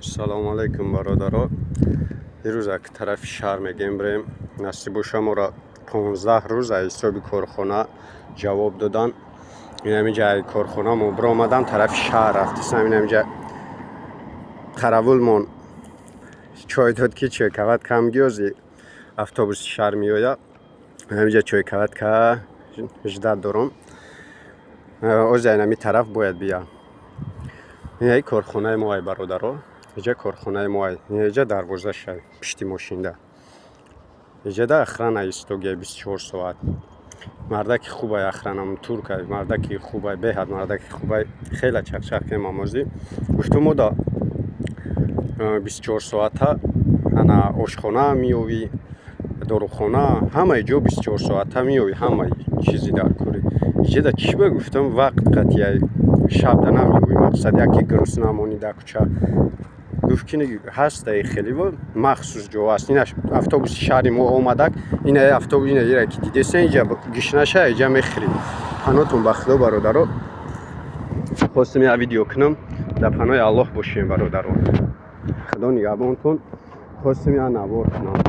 Салому алайкум, бародаро. Дирӯз ак тарафи шаҳр мегем бирем, насиб боша, моро 15 рӯз аз ҳисоби корхона ҷавоб додан. Инамиҷа корхона мо биромадам, тарафи шаҳр рафтисам. Инамиҷа қаравулмон чой дод, ки чойкават кам гиёзи автобуси шаҳр меояд. Инамиҷа чойкават ка ждать дорум. Ози айнами тараф бояд бия. Инаи корхонаи мо ай, бародаро, иҷа корхонаи мо ай. Иҷа дарвозаша пишти мошинда, иҷада охрана истогия 24 соат. Мардаки хубай, охранам туркай, мардаки хубай, беҳад мардаки хубай. Хеле чақчақ кем амозӣ гуфту мо да 24 соата ана ошхона меёвӣ, дорухона, ҳамаи ҷо 24 соата меёвӣ, ҳамаи чизи дар корӣ. Иҷада чӣ ба гуфтам, вақт қатъияй шабда намеёвӣ, мақсад яке грустно намонӣ дар кӯча. Гуфт, ки ҳастаи хеливо махсус ҷо аст. Инаш автобуси шаҳри мо омадак, ина автобус, ина ира ки дидесен, иҷа гишнаша, иҷа мехӯрӣ. Панотон ба Худо, бародаро. Хостам як видео кунам. Дар паноҳи Аллоҳ бошем, бародаро, Худо нигаҳбонтон. Хостам як навор кунам.